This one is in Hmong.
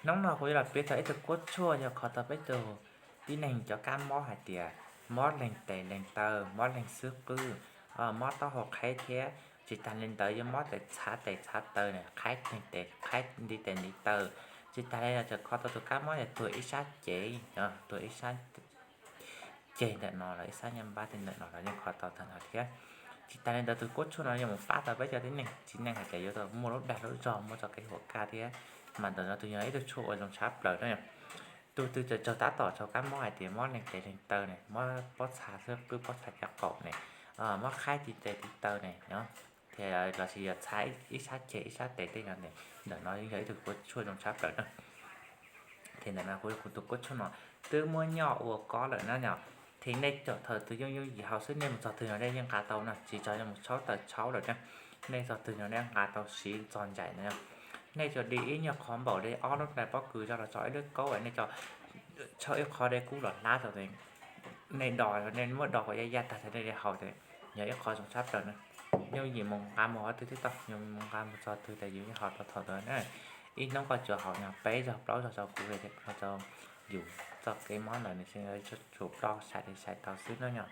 Hnub no kuv yuav los piav txog ib tug kuab tshuaj yog kho tau peb tug tib neeg cov kab mob hais tias mob leeg tes leeg taw, mob leeg xub qwb, mob taub hau qheb thiab tsis tas li ntawd yuav mob tes txhav tes txhav taw, qhaib leeg tes qhaib ntiv tes ntiv taw. Tsis tas li los tseem kho tau tus kab mob yog tuag ib sab ceg, tuag ib sab ceg ntawm no los ib sab nyob npab tej ntawm no los yeej kho tau tag nrho thiab. Tsis tas li ntawd tus kuab tshuaj no yuav mus pab tau peb cov tib neeg txiv neej hais tias yuav tau muaj lub dag lub zog, muaj txoj kev huam kaj thiab. Mas ntawm no tus yog ib tug tshuaj uas zoo tshaj plaws na. Tus twg tseem raug tab tom raug kab mob hais tias mob leeg tes leeg taw ne, mob pob txha xub qwb pob txha cov qaum ne, mob qhaib ntiv tes ntiv taw ne, thiab los sis yog txhav ib sab ceg ib sab tes tej no ne, ntawm no yeej yog ib tug kuab tshuaj zoo tshaj plaws na. Ces ntawm no kuv tus kuab tshuaj no twb muab nyoj ua kob lawm na yom. Ces nej cov thaum twg yooj yooj yim haus xwb nej mus txog twg no nej yeej nqa tau no, tsis txhob mus tshawb taws tshawb lawm na. Nej txog twg no nej nqa tau siv txog ncaim no. Nej tsuas di ib nyuag qhov npaum li ob lub ntais pob kws zog los tso ib lub kaub, nej tso ib qho dej kub los hlab tau. Nej do, nej muab do kom yaj yaj tag thiab nej li haus ces yog ib qho zoo tshaj plaws na. Yooj yim mus nqa mus qhov twg twb tau, yus mus nqa mus txog twg ces yus yeej haus tau thaum ntawd na. Ib hnub koj tsuas haus nyog peb zaug plaub zaug rau kuv, rau yus txoj kev mob ntawd nws tsuas ploj sai li sai tau xwb na yom.